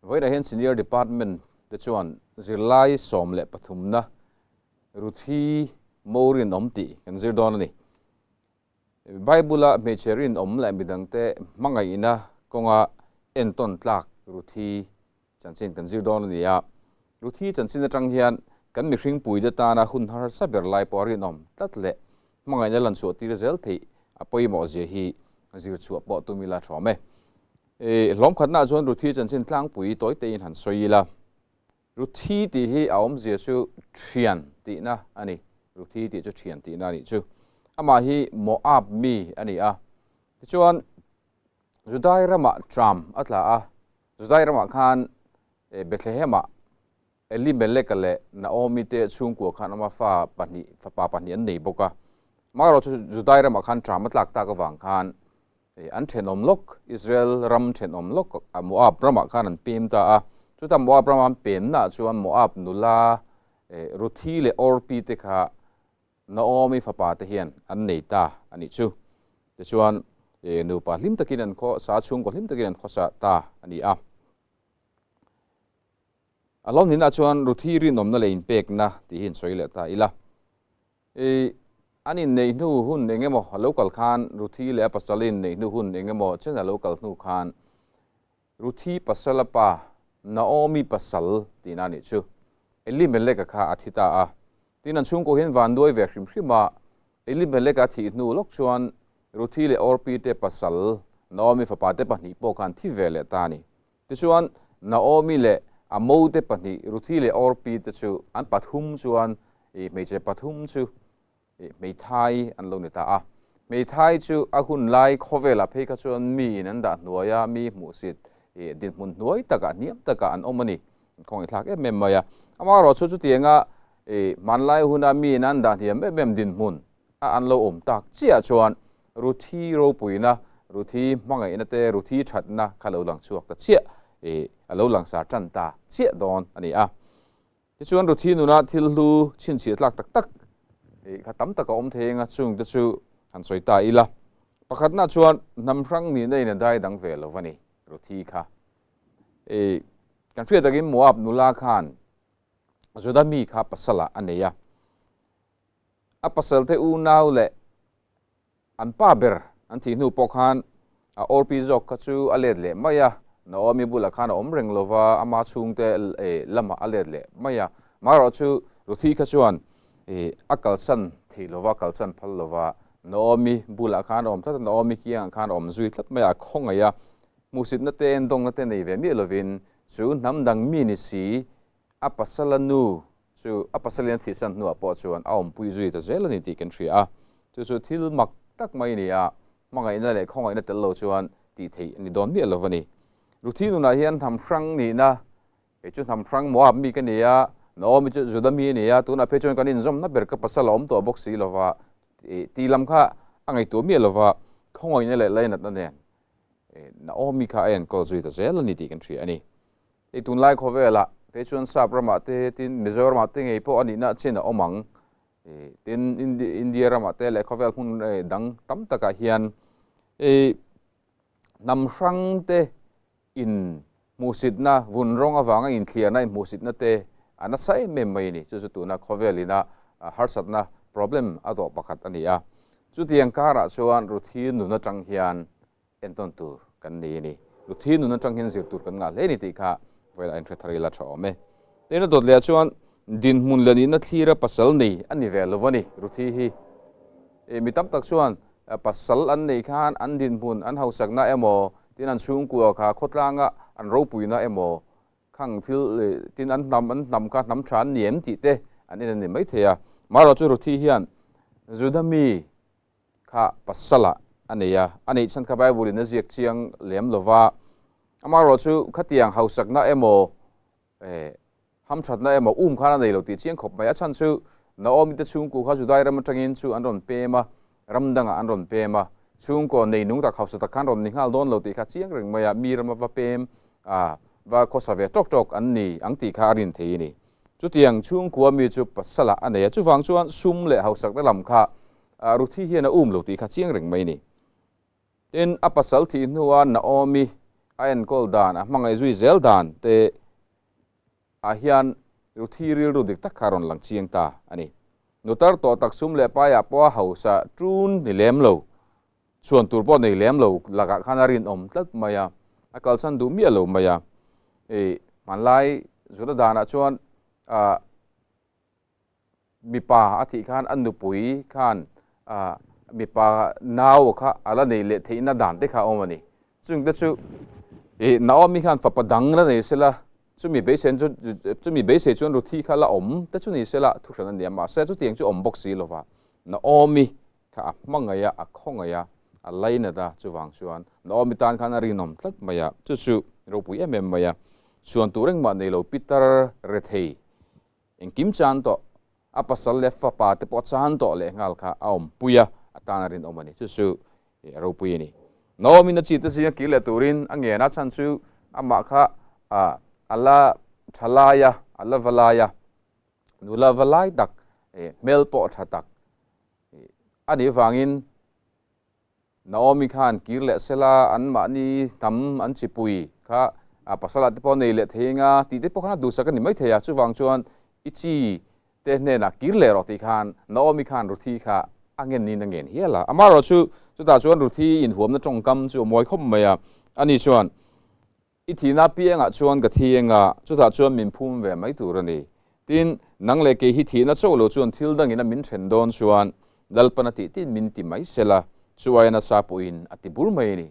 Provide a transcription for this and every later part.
Vawiinah hian Senior Department te chuan zirlai 13 na Ruthi Mo rinawm tih kan zir dawn a ni. Bible-a hmeichhe rinawm leh midangte hmangaihna kawnga entawn tlak Ruthi chanchin kan zir dawn a ni a. Ruthi chanchin atang hian kan mihring puite tana hun harsa ber lai pawh a rinawm tlat leh hmangaihna lan chhuah tir zel theih a pawimawh zia hi zir chhuah pawh tum ila thawm e. Hlawm khatnaah chuan Ruthi chanchin tlangpui tawi tein han sawi ila. Ruthi tih hi a awmzia chu thian tihna a ni. Ruthi tih chu thian tihna a nih chu. Amah hi Moab mi a ni a. Tichuan, Judai ramah tram a tla a. Judai ramah khan Bethlehem-ah Elimeleka leh Naomi te chhungkua khan ama fa pahnih, fapa pahnih an nei bawk a. Amaherawhchu Judai ramah khan tram a tlak tak avang khan an thenawm lawk, Israel ram thenawm lawk Moab ramah khan an pem ta a. Chuta Moab rama an pemnaah chuan Moab nula Ruthi leh Orpi te kha Naomi fapa te hian an nei ta a nih chu. Tichuan nupa hlim takin an khawsa, chhungkaw hlim takin an khawsa ta a ni a. A hlawmhninah chuan Ruthi rinawmna leh inpekna tih hi insawi leh ta ila. I an inneih hnu hun eng emaw a lo kal khan Ruthi leh a pasal inneih hnu hun eng emaw chen a lo kal hnu khan Ruthi pasala pa Naomi pasal tihna a nih chu. Elimeleka kha a thi ta a. Tin an chhungkaw hian van duai ve hrim hrim a, Elimeleka a thih hnu lawk chuan Ruthi leh Orpi te pasal Naomi fapa te pahnih pawh khan thi ve leh ta a ni. Tichuan, Naomi leh a mote pahnih, Ruthi leh Orpi te chu an pathum chuan hmeichhe pathum chu hmeithai an lo ni ta a. Hmeithai chu a hun lai khawvelah phei kha chuan miin an dah hnuai a, mi hmuhsit dinhmun hnuai takah, hniam takah an awm a ni. Khawngaihthlak em em mai a. Amaherawhchu chu chutianga hmanlai huna miin an dah hniam em em dinhmun a an lo awm tak chiah chuan Ruthi ropuina, Ruthi hmangaihna te, Ruthi thatna kha lo lang chhuak ta chiah i a lo langsar tan ta chiah dawn a ni a. Tichuan Ruthi nuna thil hlu chhinchhiah tlak tak tak i kha tam tak a awm thei eng a, chung te chu han sawi ta ila. Pakhatna chuan hnam hrang nihna in a dai dang ve lo va ni Ruthi kha. I kan hriat takin Moab nula khan Juda mi kha pasala a nei a. A pasalte unau leh an pa ber an thih hnu pawh khan a awrpi zawk kha chu a let leh mai a, Naomi bulah khan a awm reng lo va, ama chhungte lamah a let leh mai a. Amaherawhchu Ruthi kha chuan a kalsan thei lo va, kalsan phal lo va, Naomi bulah khan a awm tlat a, Naomi kiangah khan a awm zui tlat mai a, a khawngaih a, hmuhsitna te, endawngna te nei ve miah lovin chu hnam dang mi ni si a pasala nu Chu a pasalin a thihsan hnuah pawh chuan a awmpui zui ta zel a ni tih kan hria a, chu chu thil mak tak mai a ni a, hmangaihna leh khawngaihna tel lo chuan tih theih a ni dawn miah lo a ni. Ruthi nunah hian hnam hrang nihna, kei chu hnam hrang Moab mi ka ni a, Naomi chu Juda mi a ni a, tunah phei chuan kan inzawmna ber ka pasal a awm tawh bawk si lo va, tih lam kha a ngaihtuah miah lo va, khawngaihna leh lainatna nen Naomi kha a enkawl zui ta zel a ni tih kan hria a ni. Hei tunlai khawvelah phei chuan sap ramah te tin Mizoramah te ngei pawh a nihna chin a awm ang. Tin India ramah te leh khawvel hmun dang tam takah hian hnam hrang te in hmuhsitna vun rawng avanga inthliarna in hmuhsitna te a nasa em em mai a ni. Chu chu tuna khawvel ina harsatna problem a tawh pakhat a ni a. Chutiang karah chuan Ruthi nun atang hian Entawn tur kan nei a ni. Luthi nun atang hian zir tur kan ngah hle a ni tih kha vawilah inhre thar ila tha awm e. Tin a dawt leh ah chuan dinhmun leh nihna thlira pasal nei a ni ve lo a ni Ruthi hi. E mi tam tak chuan pasal an neih khan an dinhmun an hausakna emaw tin an chhungkua kha khawtlanga an ropuina emaw khang thil tin an hnam an hnam kha hnam tha an ni em tih te an en a ni maithei a. Marawh chu Ruthi hian Juda mi Kha pasala a nei a, a neih chhan kha Bible in a ziak chiang lem lo va, amaherawhchu khatiang hausakna emaw eh hamthatna emaw um khan a nei lo tih chiang khawp mai. A chhan chu Naomi te chhungku kha Judai ram atangin chu an rawn pem a, ram dangah an rawn pem a, chhungkaw nei nung tak hausa tak khan rawn ni nghal dawn lo tih kha chiang reng mai a, mi rama va pem a, va khawsa ve tawk tawk an ni ang tih kha a rin thei a ni. Chutiang chhungkua mi chu pasala a nei a, chuvang chuan sum leh hausakna lam kha Ruthi hian a um lo tih kha chiang reng mai a ni. Tin, a pasal thih hnua Naomi a enkawl dan, a hmangaih zui zel dan te ah hian Ruthi rilru dik tak kha a rawn lang chiang ta a ni. Nutar tawh tak sum leh paiah pawh a hausa ṭun ni lem lo, chhuan tur pawh nei lem lo lakah khan a rinawm tlat mai a, a kalsan duh miah lo mai a. Hmanlai Juda danah chuan ah mipa a thih khan a nupui khan ah mipa nau kha a la nei leh theihna dan te kha a awm a ni. Chungte chu ih Naomi khan fapa dang la nei sela, chumi beisei chu chumi beisei chuan Ruthi kha la awm te chu ni sela thuhran a ni a, mahse chutiang chu awm bawk si lova Naomi kha a hmangaih a, a khawngaih a, a lainat a, chuvang chuan Naomi tan khan a rinawm tlat mai a, chu chu ropui em em mai a, chhuan tur engmah nei lo Peter rethei engkim chan tawh, a pasal leh fapa te pawh chan tawh leh nghal kha a awmpui a, a tan a rinawm a ni, chu chu a ropui a ni. Naomi na chi te zinga kir leh turin a ngen a chhan chu amah kha a la tha lai a, a la va lai a, nula va lai tak, hmel pawh tha tak a nih vangin Naomi khan kir leh sela anmahni hnam an chipui kha a pasal ah te pawh nei leh thei eng a tih te pawh khan a duhsak a ni maithei a, chuvang chuan i chi te hnenah kir leh rawh tih khan Naomi khan Ruthi kha a ngen niin a ngen hial a. Amaherawh chu chutah chuan Ruthi inhuamna tawngkam chu a mawi khawp mai a, ani chuan I thihna piangah chuan ka thi eng a, chutah chuan min phum ve mai tur a ni. Tin, nang leh kei hi thihna chauh lo chuan thil dangin a min then dawn chuan Lalpan a tih tin min ti mai sela, chu aia nasa pawhin a ti bur mai a ni.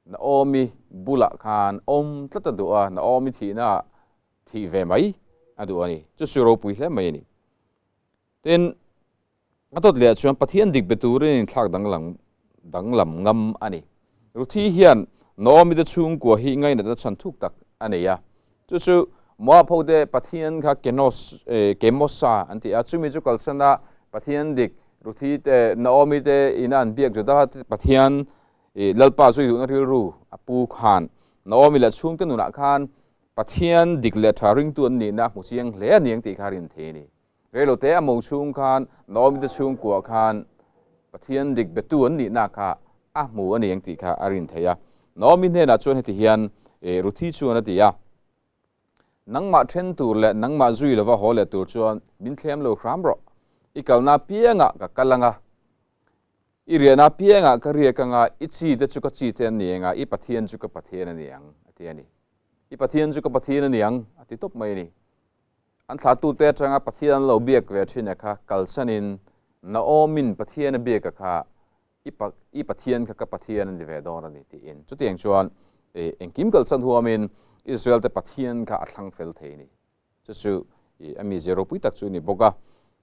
Naomi bulah khan awm tlat a duh a, Naomi thihnaah thih ve mai a duh a ni. Chu chu ropui hle mai a ni. Tin, a dawt leh chuan Pathian dik be turin inthlak danglam danglam ngam a ni. Ruthi hian Naomi te chhungkua hi ngainatna chhan thuk tak a nei a. Chu chu Moab ho te Pathian kha Kenos Kemosa an ti a, chumi chu kalsana Pathian dik Ruthi te Naomi te ina an biak Juda te Pathian Lalpa zui duhna rilru a pu khan Naomi leh chhungte nunah khan Pathian dik leh tha ringtu an nihna a hmu chiang hle a ni ang tih kha a rin thei a ni. Reilote a mo chhung khan Naomi te chhungkuah khan Pathian dik betu an nihna kha a hmu a ni ang tih kha a rin thei a. Naomi hnenah chuan heti hian Ruthi chuan a ti a, Nangmah then tur leh nangmah zui lova haw leh tur chuan min thlem lo hram rawh. I kalna piangah ka kal anga, i riahna piangah ka riak anga, i chi te chu ka chi te an ni anga, i Pathian chu ka Pathian a ni ang, a ti a ni. I Pathian chu ka Pathian a ni ang, a ti tawp mai a ni. An thlahtute atanga Pathian an lo biak ve thin a kha kalsanin Naomin Pathian a biak a kha i pa i Pathian kha ka Pathian a ni ve dawn a ni tiin chutiang chuan eh engkim kalsan huamin Israel te Pathian kha a thlang fel thei a ni. Chu chu i a mizia ropui tak chu a ni bawk a.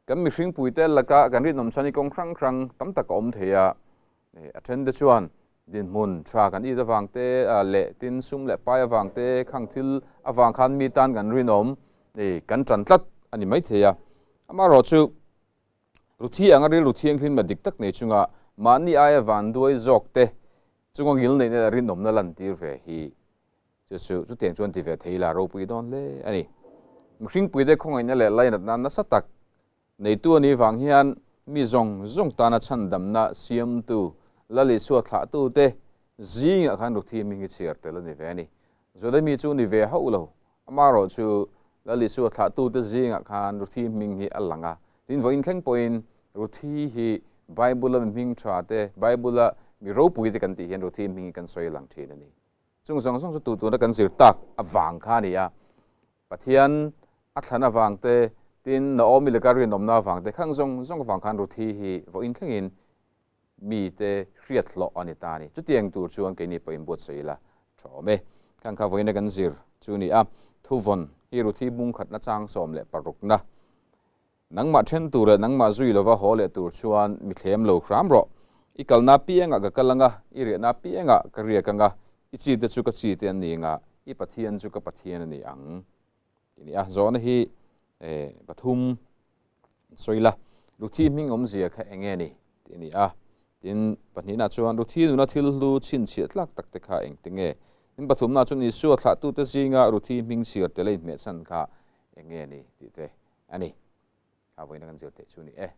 Kan mihring puite laka kan rinawm chuan i kawng hrang hrang tam tak a awm thei a. A then te chuan dinhmun tha kan it avang te leh tin sum leh pai avang te khang thil avang khan mi tan kan rinawm kan tan tlat a ni maithei a. Amaherawh chu Ruthi anga rilru thianghlim leh dik tak nei chunga mahni aia vanduai zawk te chunga ngil neihna leh rinawmna lantir ve hi chu chu chutiang chuan ti ve thei ila ropui dawn hle a ni. Mihringpuite khawngaihna leh lainatna nasa tak Neitu a nih vang hian mi zawng zawng tana chhandamna siamtu Lal Isua thlahtute zingah khan Ruthi hming hi chhiar tel a ni ve a ni. Juda mi chu ni ve hauh lo, amaherawh chu Lal Isua thlahtute zingah khan Ruthi hming hi a lang a. Tin, vawiin thleng pawhin Ruthi hi Bible-a mi hming tha te, Bible-a mi ropui te kan tih hian Ruthi hming hi kan sawi lang thin a ni. Chung zawng zawng chu tu tuna kan zir tak avang kha a ni a. Pathian a thlan avang te, tin Naomi laka rinawmna avang te, khang zawng zawng avang khan Ruthi hi vawiin thlengin mite hriat hlawh a ni ta a ni. Chutiang tur chuan keini pawh inbuatsaih ila tha awm e. Khang kha vawiina kan zir chu ni a, thuvawn hi Ruthi bungkhatna chang 16na. Nangmah then tur leh nangmah zui lova haw leh tur chuan mi thlem lo hram rawh. I kalna piangah ka kal anga, i riahna piangah ka riak anga, i chi te chu ka chi te an ni anga, i Pathian chu ka Pathian a ni ang. Tih a ni a. Zawhna hi pathum an sawi la. Ruthi hming awmzia kha eng nge ni? Tih a ni a. Tin, pahnihna chuan Ruthi nuna thil hlu chhinchhiah tlak tak te kha eng te nge? Tin, pathumna chuan Isua thlahtute zinga Ruthi hming chhiar tel a inhmeh chhan kha eng nge ni? Tih te a ni. Kha vawiin a kan zir theih chu a ni e.